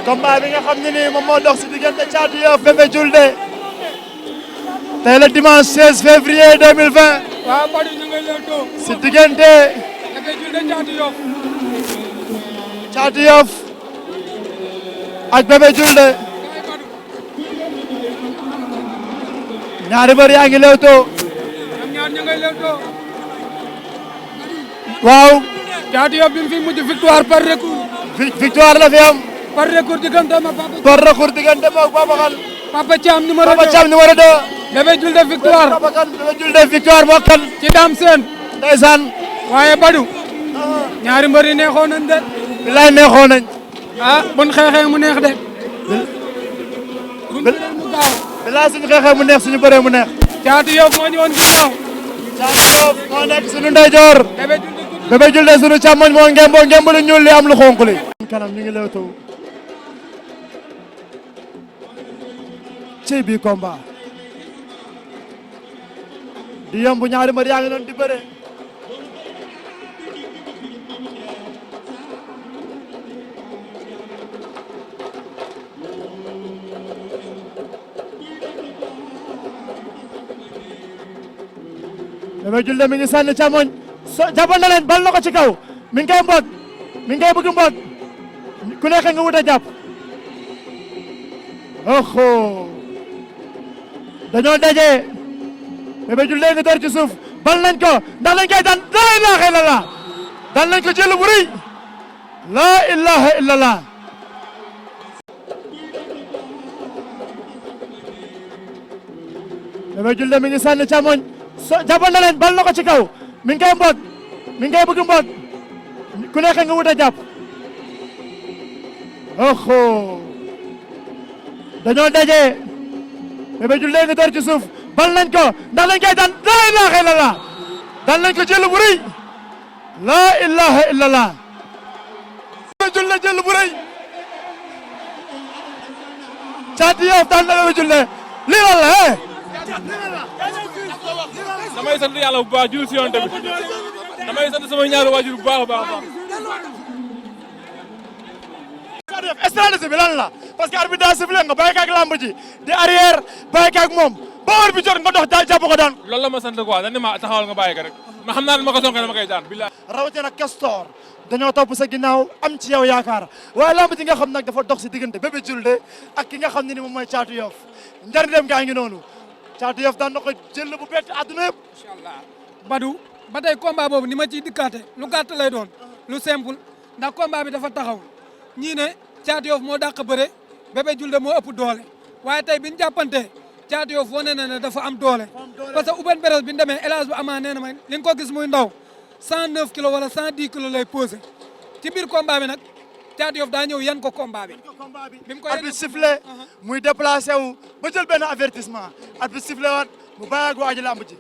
combat bi nga xam ne nii moom moo dox si diggante Thiatou Yoff Bébé Diouldé tey la dimanche 16 février 2020. waaw Badou ñu ngi lay toog. si diggante. Bébé Diouldé Thiatou Yoff. Thiatou Yoff ak Bébé Diouldé. ñaari mbër yaa ngi lewtoo. ñoom ñaar ñu ngi lewtoo. waaw. Thiatou Yoff bi mu fi mujj victoire par recours. victoire la fi am. par recours diggante ma Papa. par recours diggante ma Papa Kane. Papa Thiam numéro 2 Papa Thiam numéro 2. Bébé Diouldé victoire. Papa Kane Bébé Diouldé victoire moo kan. ci Dame Sène. ndeysaan. waaye Badou. ñaari mbër yi neexoon nañ de. bilaay neexoon nañ. ah buñ xeexee mu neex de. buñ bëree mu gaaw. bilaay suñu xeexee mu neex suñu bëree mu neex. Thiatou Yoff moo ñëwoon ginnaaw. Thiatou Yoff moo nekk suñu ndeyjoor. Bébé Diouldé Bébé Diouldé suñu càmmoñ moo ngemb lu ñuul li am lu xonk li. kanam ñu ngi lewtoo. ci bi combat. di yomb ñaari mbër yaa ngi doon di bëre. Bébé Diouldé mi ngi sànni càmmoñ jàppal na leen bal na ko ci kaw mi ngi koy mbot mi ngi koy bëgg mbot ku nekk nga wut a jàpp. oho dañoo daje Bébé Diouldé nga door ci suuf bal nañ ko ndax lañ koy daan laa ilaha illallah daan nañ ko jël bu rëy laa ilaha illallah. Bébé Diouldé mi ngi sànni càmmoñ jàppal na leen bal na ko ci kaw mi ngi koy mbot mi ngi koy bëgg mbot ku nekk nga wut a jàpp. oho dañoo daje Bébé Diouldé nga door ci suuf bal nañ ko ndax lañ koy daan laa ilaha illallah daan nañ ko jël bu rëy laa ilaha illallah. Bébé Diouldé jël bu rëy Thiatou Yoff daan na Bébé Diouldé lii lan la damay sant yàlla bu baax jul si yoon tamit damay sant sama ñaari waajur bu baax a baax a baax. Thiatou Yoff stratégie bi lan la parce que arbitre daa sifflé nga bàyyi ko ak lamb ji di arrière bàyyi ko ak moom ba heure bi jot nga dox jàpp ko daan. loolu la ma sant quoi dañ ne ma taxawal nga bàyyi ko rek ma xam naa ne ma ko sonké dama koy daan billahi. rawatina Castor dañoo topp sa ginnaaw am ci yow yaakaar waaye lamb ji nga xam nag dafa dox si diggante Bébé Diouldé ak ki nga xam ne ni moom mooy Thiatou Yoff njariñam gaa ngi noonu Thiatou Yoff daan na ko jël bu bett àdduna yëpp. incha allah Badou ba tey combat boobu ni ma ciy dikkaate lu gàtt lay doon lu simple ndax combat bi dafa taxaw ñii ne Thiatou Yoff moo dàq bëre Bébé Diouldé moo ëpp doole waaye tey bi ñu jàppante Thiatou Yoff wane na ne dafa am doole parce que Open Presse bi ñu demee élage bu amaa nee na ma li nga ko gis muy ndaw 109 kilos wala 110 kilos lay posé ci biir combat bi nag Thiatou Yoff daa ñëw yan ko combat bi. bi mu ko arbitre sifflé muy déplacé wu ba jël benn avertissement arbitre sifflé waat mu bàyyi ak waa ji lamb ji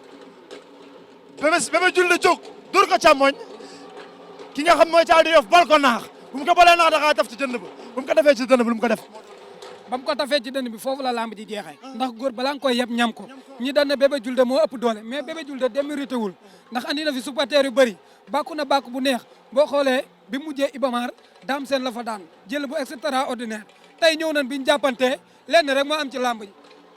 Bébé Diouldé jóg dur ko càmmoñ ki nga xam mooy Thiatou Yoff bal ko naax bu mu ko balee naax da kaa taf ci dënn ba bu mu ko defee ci dënn bi lu mu ko def. ba mu ko tafee ci dënn bi foofu la lamb ji jeexee ndax góor balaa nga koy yeb ñam ko ñi dañ ne Bébé Diouldé moo ëpp doole mais Bébé Diouldé démérité wul ndax andi na fi supporter yu bëri bàkku na bàkk bu neex boo xoolee bi mujjee Ibamar Dame Sène la fa daan jël bu extraordinaire tey ñëw nañ bi ñu jàppantee lenn rek moo am ci lamb ji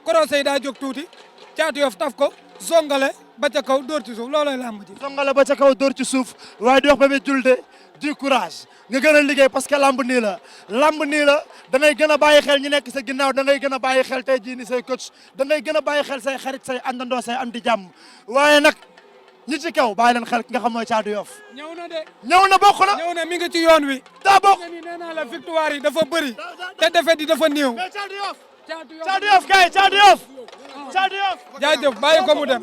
korosé yi daa jóg tuuti Thiatou Yoff taf ko zongale ba ca kaw dóor ci suuf loolooy lamb ji. zongale ba ca kaw dóor ci suuf waaye di wax Bébé Diouldé du courage nga gën a liggéey parce que lamb nii la da ngay gën a bàyyi xel ñi nekk sa ginnaaw da ngay gën a bàyyi xel tey jii ni say coach da ngay gën a bàyyi xel say xarit say àndandoo say am di jàmm waaye nag ñi ci kaw bàyyi leen xel ki nga xam mooy Thiatou Yoff. ñëw na de. ñëw na bokk na. ñëw na mi ngi ci yoon wi. daa bokk nee naa la victoire yi dafa bëri te défaite yi dafa néew. mais Thiatou Yoff. Thiatou Yoff kay Thiatou Yoff. Thiatou Yoff. jaajëf bàyyi ko mu dem.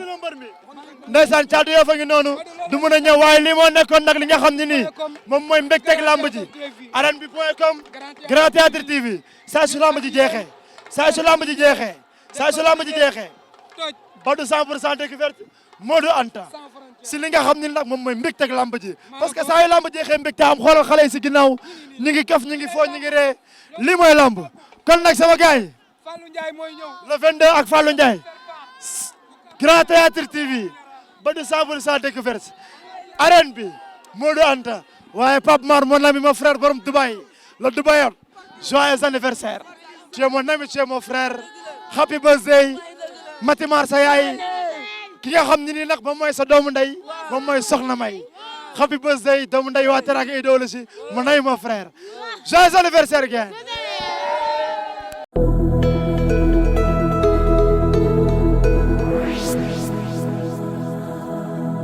ndeysaan Thiatou Yoff a ngi noonu du mun a ñëw waaye lii moo nekkoon nag li nga xam ne nii moom mooy mbégteeg lamb ji arène bi point com Grand Théâtre TV saa su lamb ji jeexee saa su lamb ji jeexee saa su lamb ji jeexee Badou 100% découverte Modou Anta si li nga xam ne nag moom mooy mbégteeg lamb ji parce que saa yu lamb jeexee mbégte am xoolal xale yi si ginnaaw ñu ngi kaf ñu ngi foo ñu ngi ree lii mooy lamb kon nag sama gars yi Fallou Ndiaye mooy ñëw le 22 ak Fallou Ndiaye Grand Théâtre TV ba di 100% découverte arène bi Modou Anta waaye Pape Mar mon ami mon frère borom Dubaï le Dubaïote joyeux anniversaire tu es mon ami tu es mon frère happy birthday Matimar sa yaay ki nga xam ne nii nag moom mooy sa doomu ndey moom mooy Soxna May happy birthday doomu ndey waa Teranga idéologie mon ami mon frère joyeux anniversaire gain